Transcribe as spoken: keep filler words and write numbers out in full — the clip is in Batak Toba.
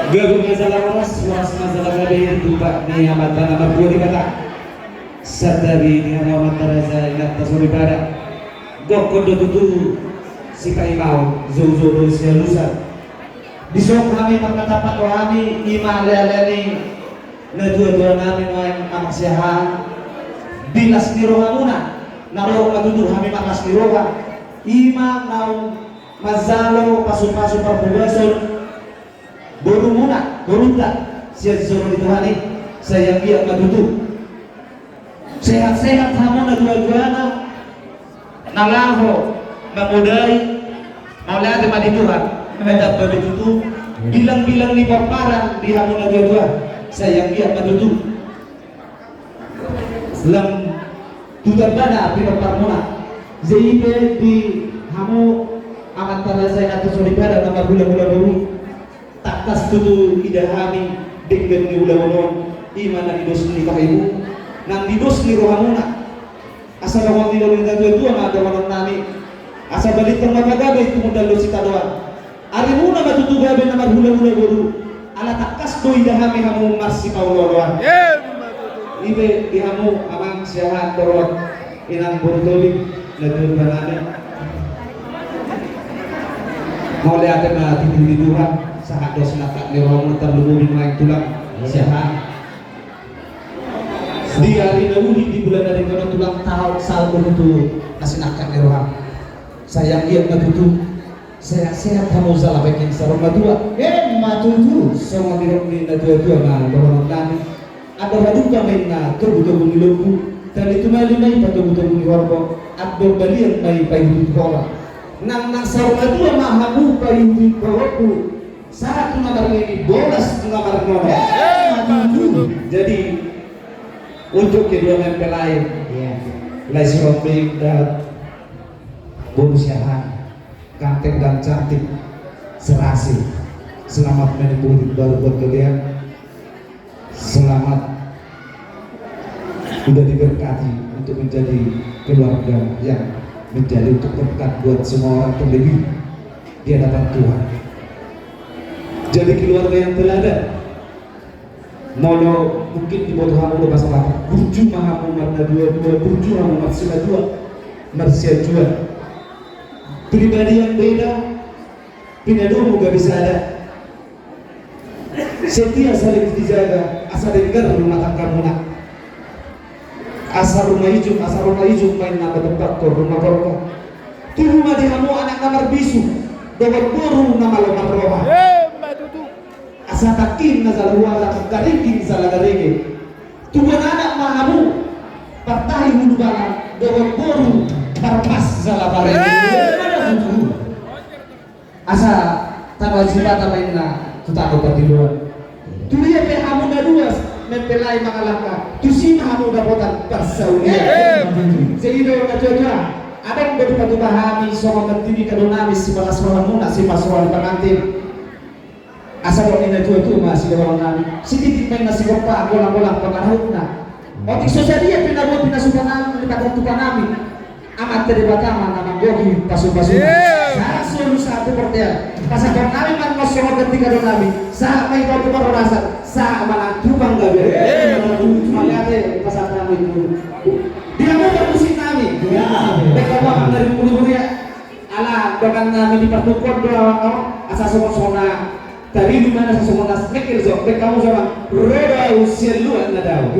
Gabe ma jala horas, horas ma jala gabe, tumpak ni Amanta na martua Debata. Santabi ni hamu amanta raja, inanta soripada. Gokhon do tutu sipaimaon, joujou do sialusan. Dison hami marnatampak do hami, i ma lealea ni natuatua nami nuaeng, Amang Siahaan. Di las ni rohamuna, na ro ma tutu hami marlas ni roha. I ma naung manjalo pasupasu parbogason borumuna, borunta, sian joro ni Tuhan i. Sai anggiat ma tutu sehatsehat hamu natuatuana, na laho mangodai. Mauliate ma di Tuhan. Ai tamba be tutu bilangbilang ni pomparan di hamu natuatua. Sai anggiat ma tutu lam tu tambana pinomparmuna. Jadi i pe di hamu amanta raja, inanta soripada na marhulahula boru, tangkas tutu ida hami denggan ni ulaon on. I ma na di dos ni tahimu, nang di dos ni rohamuna. Asa dohonon ni natuatua ma dohonon nami. Asa balintang ma pagabe tumundalhon sitadoan. Arimuna ma tutu gabe na marhulahula boru, ala tangkas do ida hami hamu marsipaolooloan. I pe di hamu Amang Siahaan dohot Inang Boru Tobing, natuatua nami. Mauliate ma tutu di Tuhan, sahat do sinangkap ni rohamuna, tarlumobi nuaeng tulang Siahaan. Di ari na uli, di bulan ari na uli, tulang, taon saut do tutu na sinangkap ni roham. Sai anggiat ma tutu sehatsehat hamu jala bangke saur matua. Emma tutu. Songon nidok ni natuatua ma dohonon nami: Andor hadumpang ma inna togutogu ni lombu, tali tumali ma i patogutogu ni horbo, andor balian ma i paihutihut holan. Nang nang saur matua ma hamu paihutihut holanmu, sahat tu na marnini, bolas tu na marnono. Emma tutu. Jadi untuk kedua mempelai, Lae Sihombing dohot Boru Siahaan, ganteng dan cantik serasi. Selamat menempuh hidup baru buat kalian. Selamat udah diberkati untuk menjadi keluarga yang menjadi untuk berkat buat semua orang, terlebih di hadapan Tuhan. Jadi keluarga yang teladan. Molo mungkin diboto hamu do bahasa Batak, burju ma hamu marnaduadua, burju hamu marsimatua, marsianjua. Pribadi yang beda, pinadomu gabe sada. Setia saling dijaga, asa denggan rumah tanggamuna. Asa rumah ijuk, asa rumah ijuk ma inna padompakkon rumah borngin. Tubu ma di hamu anak na marbisu, dohot boru na malo marroha. Emma tutu. Asa tangkin na jala hualang, garingging jala garege. Tubuan anak ma hamu, partahi hulubalang, dohot boru, parpas jala parenge. Emma tutu. Asa tano Aji Bata ma inna tu tano pardiloan. Tu dia pe hamu na dua mempelai mangalangka, tusi ma hamu dapotan parsaulian. Jadi do natuatua, adong do dipatupa hami songon martipika do nami sipalas rohamuna, sipalas roha ni pangantin. Asa dohot ni natuatua ma sidohonon nami, sititi ma inna sigompa, golanggolang pangarahutna. Otik so sadia pe na boi pinasupa nami, pinatupa nami, Amanta Debata ma na manggohi pasupasuna. Sahat solu sahat tu bontean. Pasahathon nami ma songon partingkian nami. Sahat ma hita tu parhorasan. Sahat ma nang tu panggabean. Mauliate pasahat nami tu di hamu parmusik nami. Baen hamu angka na ringkot huria. Ala dongan nami di partukon do awak on. Asa songon songon na tarigu ma na sasongon na mekil jo. Baen hamu jo ma Ro do au sian luat na dao.